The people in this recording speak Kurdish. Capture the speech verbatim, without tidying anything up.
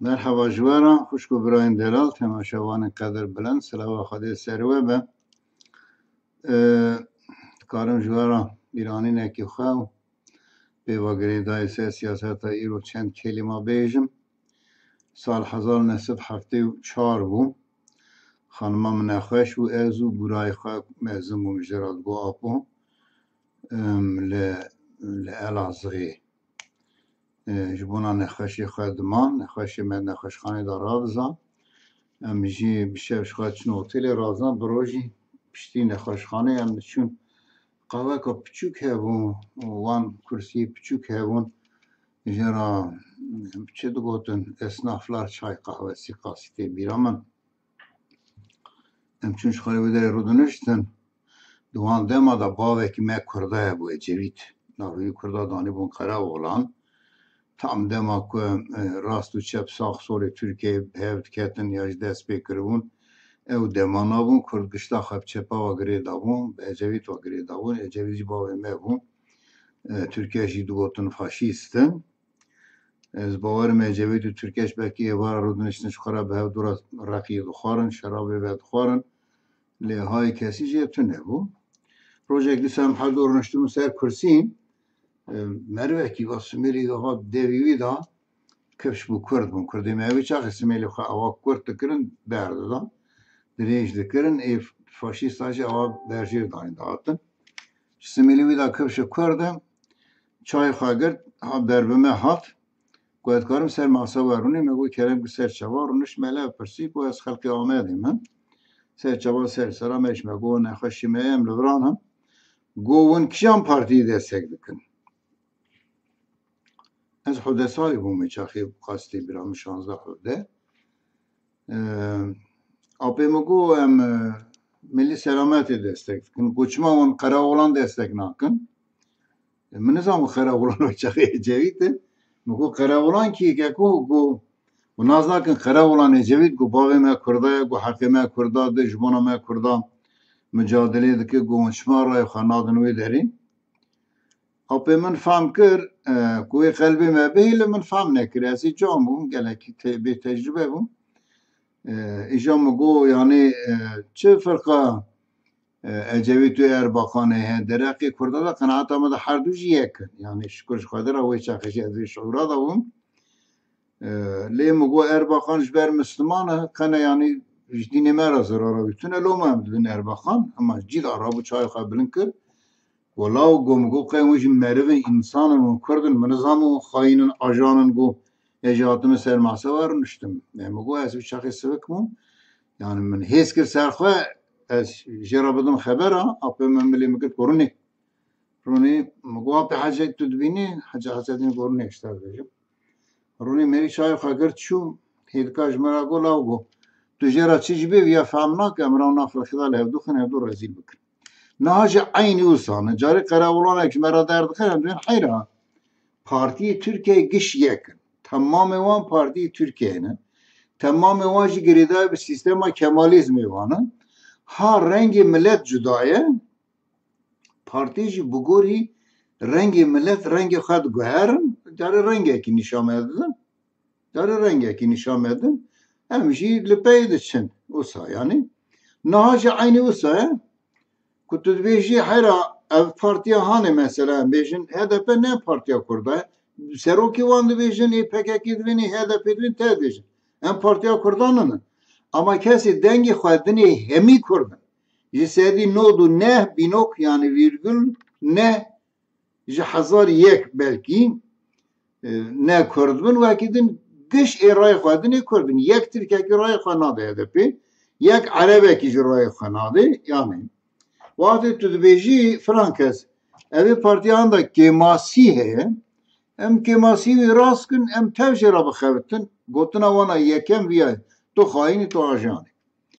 Merheba ji we re, xwişk û birayên delal, temaşevanên qedir bilind, silava Xwedê ser we be. Ee, dikarim ji we re bîranînekî xwe û pêva girêdayî ser siyaseta îro çend kelîma bêjim. Sal hezar neh sed heftê û çar bû. Xanima min nexweş bû, ez û burayê xwe mezin bûm ji ra digot apo, em, li, li Elazığê, e, ji bona nexweşê xwe diman, nexweşê me nexweşxanê de raviza. Em jî bi şev ji xwe çin otelê razan, bi rojî piştî nexweşxanê em diçûn. Qehweka piçûk hebû, wan kursiyê piçûk hebûn. Jê re çi digotin, esnaflar çay qehwe sîqasî tê bîra min. Em çûn ji xwe re wê derê rûdiniştin. Di wan dema de bavekî me Kurda hebû, Ecevît. Navê wî Kurda danîbûn Qereoğlan. Tam dema ku, e, rast û çep sax solê Tirkiyeyê bi hev diketin ya jî dest pê kiribûn, ew dema nabûn, Kurd gişta xwe bi çepa ve girê dabûn, bi Ecevît ve girê dabûn, Ecevît jî bavê me bû. E, Tirkiye jî digotin faşîst in. Ez bawerim Ecevît û Tirkiye ji belkî êvara rûdiniştin ji xwe re bi hev dû re reqiyê dixwarin, şerabê vedixwarin. Lê hayê kesî jê tune bû. Rojek dîsa em her du rûniştibûn ser kursî, e, merivekî va simêlî va devî wî da kifş bû, Kurd bûn. Kurdê me wî çaxê simêlê xwe awa kurt dikirin, berdidan. Dirêj dikirin, ê faşîsta jî awa berjêr danî dihatin. Ji simêlê wî da kifşê Kurd e, çayê xwe girt, ha ber bi me hat. Ku ez dikarim ser masa we rûnî, me got kerem ki ser çava rûniş, me lev pirsî ku ez xelkê Amedê me. Ser çava ser sera me jî me got nexweşî me em li viran in. Got hûn kîjan partiyê destek dikin? Ez hevdeh salî bûm wê çaxê, qastê bîra min şazdeh hevdeh. Ee, apê min got em, e, Milî Selametê destek dikin. Got çima hûn Qereoğlan destek nakin? E, min nizam û Qereoğlan wê çaxê Ecevît e. Min got Qereoğlan kî ye ku got, û nas nakin Qereoğlan Ecevît, got bavê me Kurda ye, got heqê me Kurda de, ji bona me Kurda micadele dike, got hûn çima rayê xwe nadin wê derê? Apê min fehm kir, e, ku wê qelbê me bihêle, min fehm nekir. Ez ê cam bûm, gelekî te-, bê tecrûbe bûm. E, îja min got, yanî, e, çi firqa, e, Ecevît û Erbakanê heye, dereqê Kurda de qenaeta min de her du jî yek in. Yanî şikir ji Xwedê re wê çaxê jî ez vê şiûra de bûm. E, lê min got Erbakan ji ber Misliman e, qene yanî ji dînê me re zirara wî tune, loma em dibin Erbakan, ema ji cî de rabû çayê xwe bilind kir. Wela û got, min got qey hûn jî meriv in, însan in, hûn Kurd in, min nizam hûn xayîn in, ajan in, got ez jî hatime ser masa we rûniştim. E, min got ez wî çaxê sivik bûm. Yanî min hêz kir ser xwe, ez jê re bidim xebera, apê min milê min kir ku rûnê. Rûnê, min got, apê Hecê tu dibînî? Hecê Hesedîn got, rûnê ji te dibêjim. Rûnê me wî çayê xwe girt çû, hêdika ji me re got, law got, tu jê re çi jî bê, viya fehm nake, em ra naxwe xida li hevdû xin, hevdû rezîl bikin. Niha jî eynî wisa ne. Carê qereolanek ji me re derdixe, em dibên heyra. Partiyê Tirkiyeyê giş yek in. Temamê wan partiyê Tirkiyeyê ne. Temamê wan jî girêdayî bi sîstema Kemalizmê wan in. Ha rengê milet cuda ye, partî jî bi gorî rengê milet rengê xwe diguherin, carê rengekî nîşa me didin, carê rengekî nîşa me didin, em jî li pey diçin. Wisa yanî. Niha jî eynî wisa ye. Ku tu dibêjî hera ev partiya hanê mesela em bêjin H D P ne partiya Kurda ye. Serokê wan dibêjin ê P K K dibên ê H D P dibên te dibêjin. Em partiya Kurdan ninin. Ama kesê dengê xwe dinê hemî Kurd in. Ji sedî nod û neh bînok, yanî vîrgul neh ji hezar yek belkî, e, ne Kurd bin, wekî din giş ê rayê xwe dinê Kurd in. Yek Tirkekî rayê xwe nade H D P, yek Erebekî jî rayê xwe nade. Yanî, wextê tu dibêjî filan kes, ev ê partiya handa kêmasî heye, em kêmasî wî rast kin, em tev jê re bixebitin. Gotina wana yekem viya ye, tu xayînî, tu ajanî.